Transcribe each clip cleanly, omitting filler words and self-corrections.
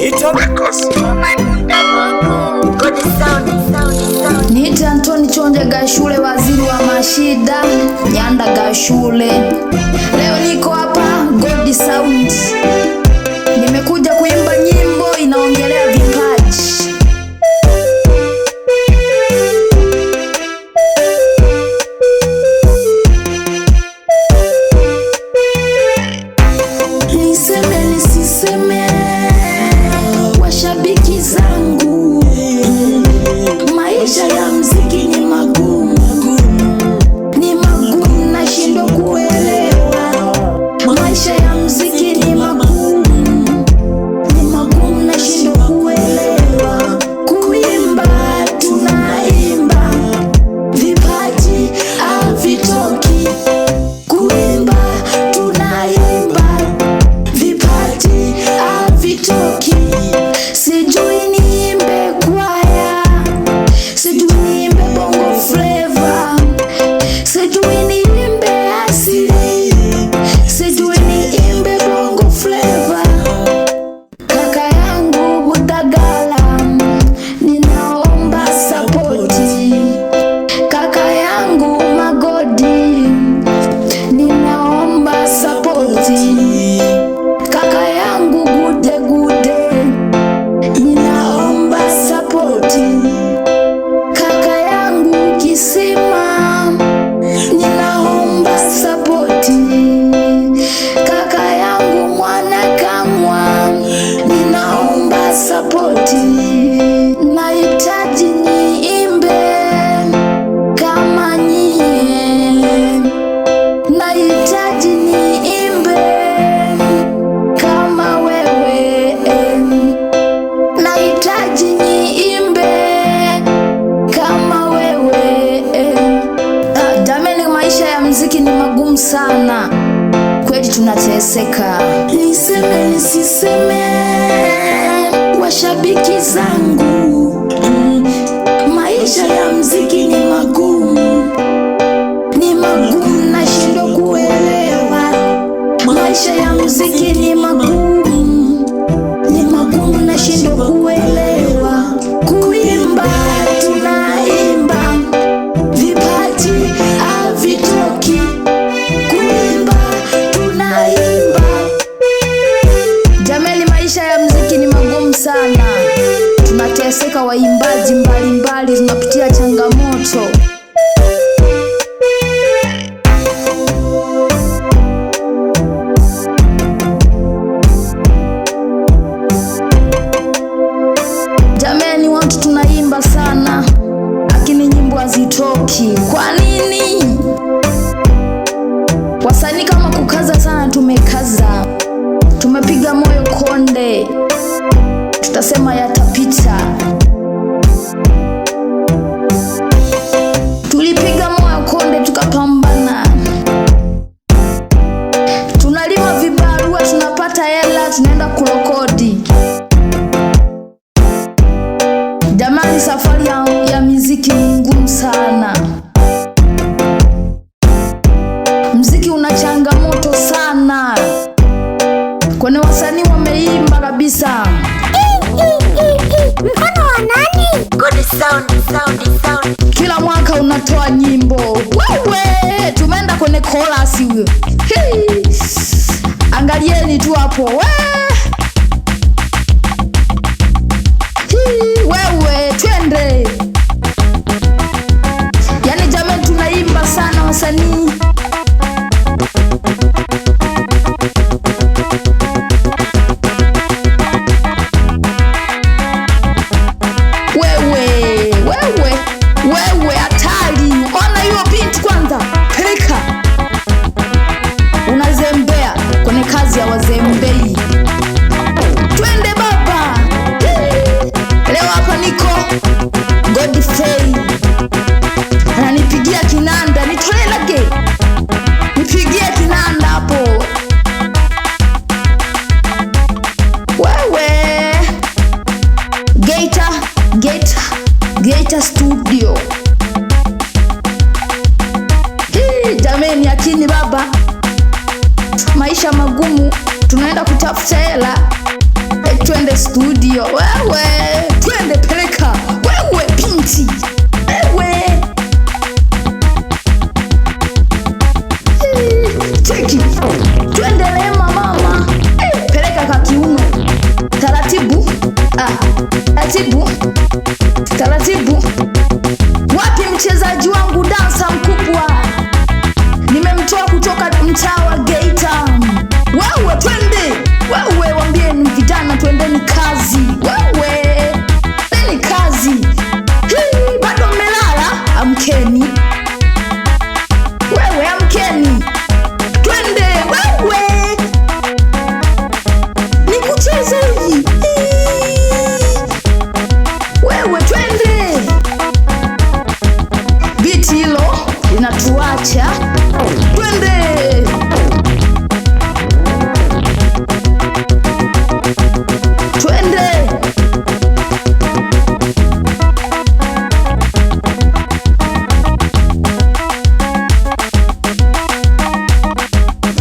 Geita Records. Niite Antoni Chonja Gashule, waziri wa mashida Nyanda Gashule. Leo niko hapa God Sound, nimekuja kuimba nyimbo inaongelea vipaji. Niseme nisiseme, washabiki zangu, maisha ya mziki ni magumu, ni magumu, nashindwa kuelewa. Maisha ya mziki ni magumu, ni magumu, nashindwa kuelewa. Kuimba tunaimba, vipaji havitoki. Kuimba tunaimba, vipaji havitoki. Sijui niimbe kwaya, sijui niimbe bongo flava, sijui niimbe asili, sijui niimbe bongo flava. Kaka yangu Butagala, ninaomba sapoti. Kaka yangu Magodi, ninaomba sapoti. Kaka yangu Gude Gude, ninaomba sapoti. Kaka yangu Kisima, ninaomba sapoti. Kaka yangu Mwana Kamwa, ninaomba sapoti. Nahitaji niimbe kama nyie, nahitaji niimbe kama wewe, nahitaji niimbe kama wewe. Ah, jameni, maisha ya mziki ni magumu sana kweli, tunateseka. Niseme nisiseme, washabiki zangu, maisha ya mziki ni magumu, ni magumu, nashindwa kuelewa. Maisha ya mziki ni magumu, ni magumu, nashindwa kuelewa. Kuimba tunaimba, vipaji havitoki. Kuimba tunaimba. Jameni, maisha ya mziki ni magumu sana, tunateseka, waimbaji mbalimbali tunapitia changamoto. Jameni, watu tunaimba sana, lakini nyimbo hazitoki. Kwa nini? Wasanii kama kukaza sana, tumekaza, tumepiga moyo konde, tutasema yatapita. Tulipiga moyo konde, tukapambana, tunalima vibarua, tunapata hela, tunaenda kurokodi. Jamani, safari ya miziki ni ngumu sana. Mziki una changamoto sana, kwani wasanii wameimba kabisa. Mkono wa nani? Good sound, sound, sound. Kila mwaka unatoa nyimbo. Wewe, tumeenda kwenye chorus huyo. Hey. Angalieni tu hapo. We. Hii, wewe twende. Yaani jamani, tunaimba sana wasanii. Wewe, wewe, wewe hatari. Ona hiyo binti kwanza. Peleka. Unazembea kwenye kazi ya wazembei. Twende baba. Hey. Leo hapa niko Godfrey. Ananipigia kinanda, nitolee lage. Nipigie kinanda hapo. Wewe. Geita, Geita, Geita Studio. Hii, jameni, akini baba, maisha magumu, tunaenda kutafuta hela. Twende. studio. Wewe twende, peleka wewe pinti wewe. Cheki, twende Lema mama. Peleka kwa kiuno taratibu, ah, taratibu taratibu. Wapi mchezaji wangu dansa mkubwa, nimemtoa kutoka mtaa wa Geita. Wewe twende, wewe wambieni vijana, twendeni kazi. Wewe twendeni kazi. Hii, bado mmelala? Amkeni wewe, amkeni twende. Wewe nikucheze hivi. Hii. Wewe twende, biti hilo linatuacha, twende. Twende.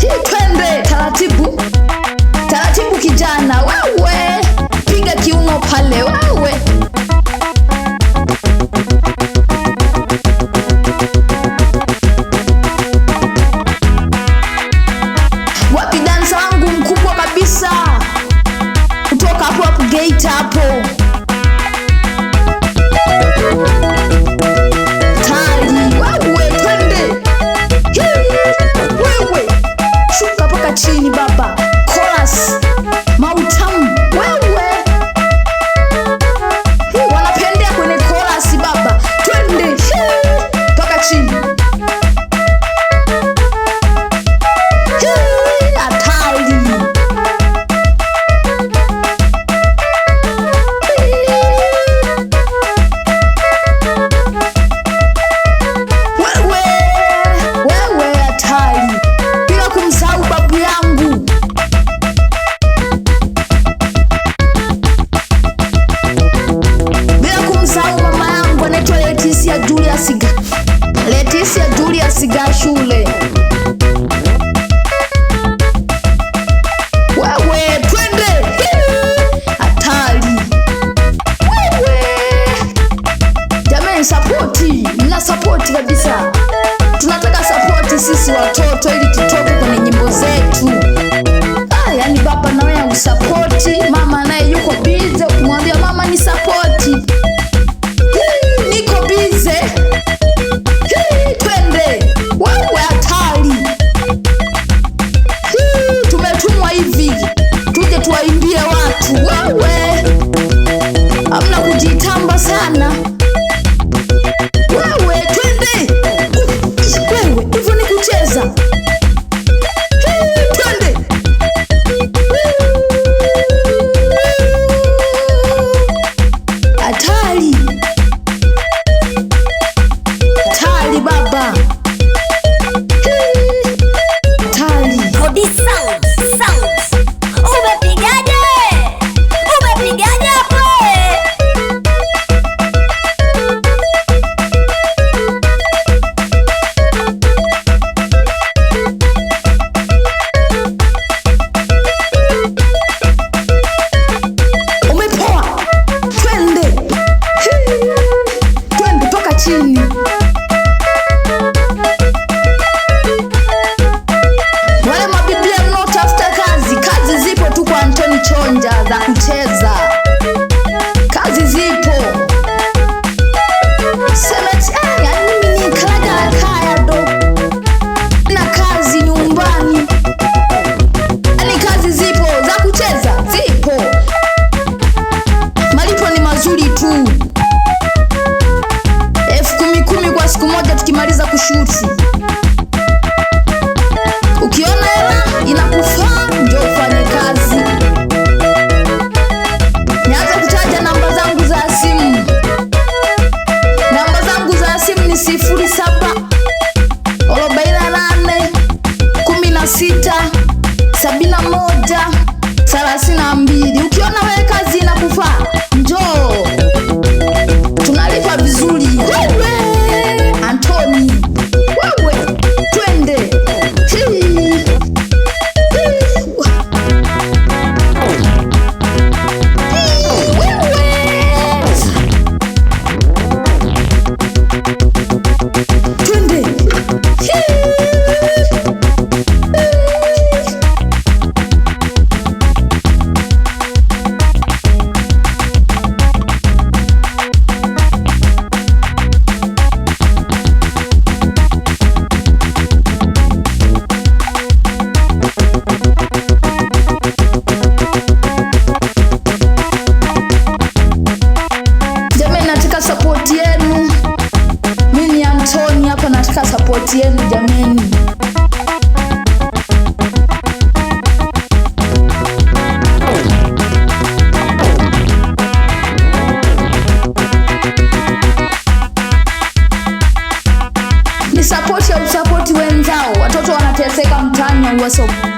Hii, twende taratibu taratibu, kijana wewe, piga kiuno pale wewe. Wapi dansa wangu mkubwa kabisa kutoka hapo hapo Geita hapo tali, wewe twende. Hii, wewe shuka mpaka chini baba, chorus mautamu wewe. Hii, wanapendea kwenye chorus baba, twende. Hii, mpaka chini. Hii, hatari.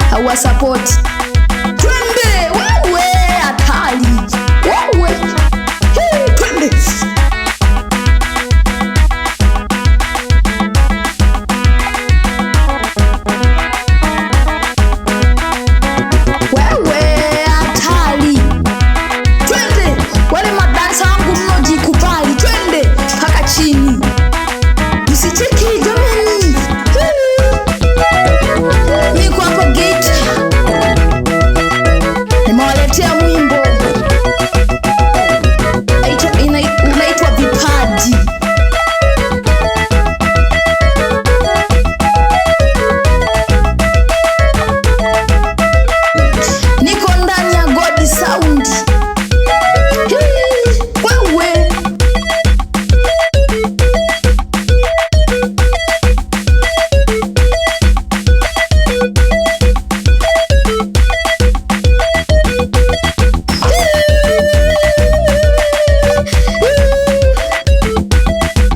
hauwasapoti. Twende wewe, hatari wewe, hii, twende. Wewe hatari, twende. Wale madansa wangu mnojikubali, twende mpaka chini, msicheki jamani. Hii. Niko hapo gate, nimewaletea mwimbo unaitwa Vipaji. Niko ndani ya God Sound. Hii, wewe.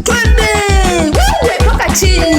Twende wewe mpaka chini.